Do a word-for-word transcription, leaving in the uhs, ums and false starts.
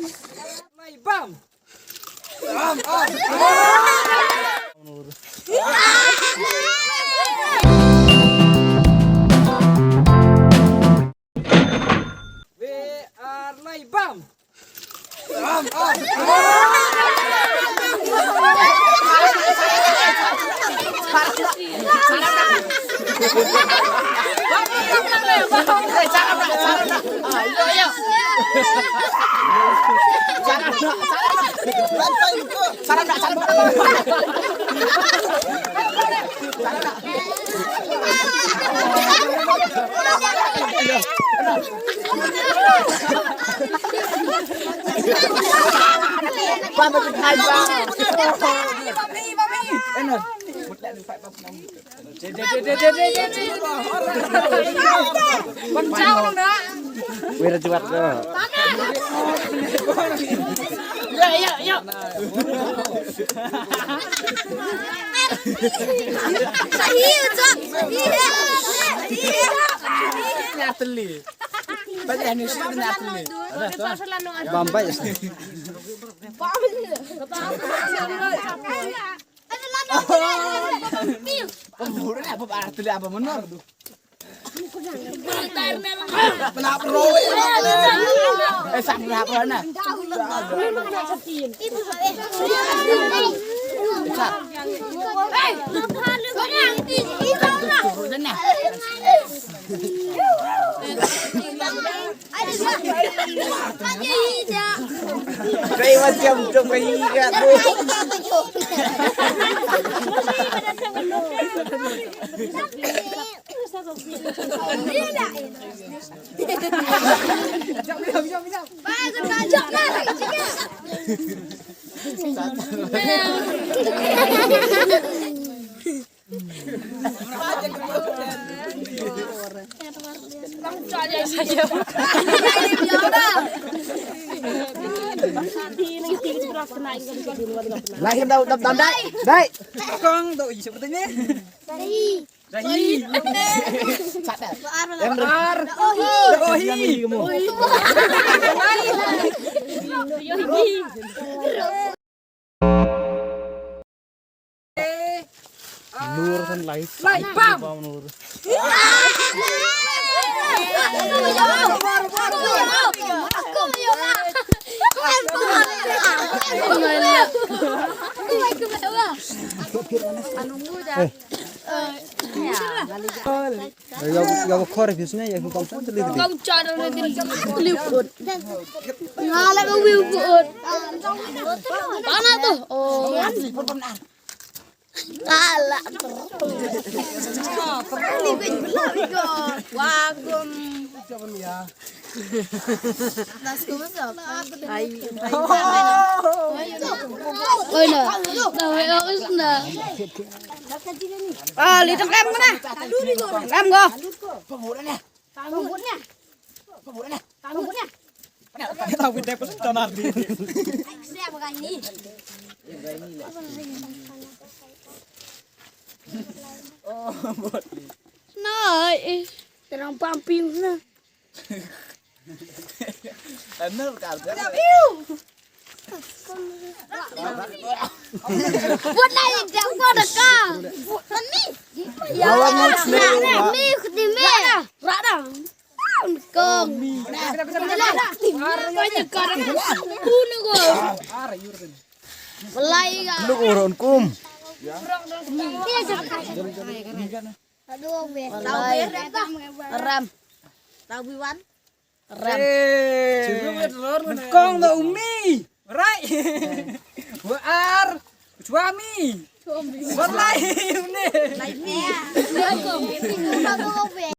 Lai bam. We are lai bam. Bambai. Kai macam tu kai ingat tu. Lahir dau dam dam dai. Dai. Kong dau isi betul ni. Dai. Dai. Ar. Ar. Ohi. Ohi. Nur san light. Light bam. Bam nur. Yak, yak khor bis ne, yak kam san teli teli. Kam san teli teli. Nga la ka wiu put. Pana tu. Oh. Ala. Wagum. Oi na. Na we os na. Ah, li tang em na. Em go. Nai, eh, terang pamping na. Buat lain dah, buat dah kau. Buat ni. Ya, ni, ni, ni. Rada. Kong. Belai ga. Luk urun kum. Aduh, be. Ram. Tau bi wan. Ram. Kong da umi. Right. Wa ar. Suami. Wallahi, uni. Lai mi. Aduh, be.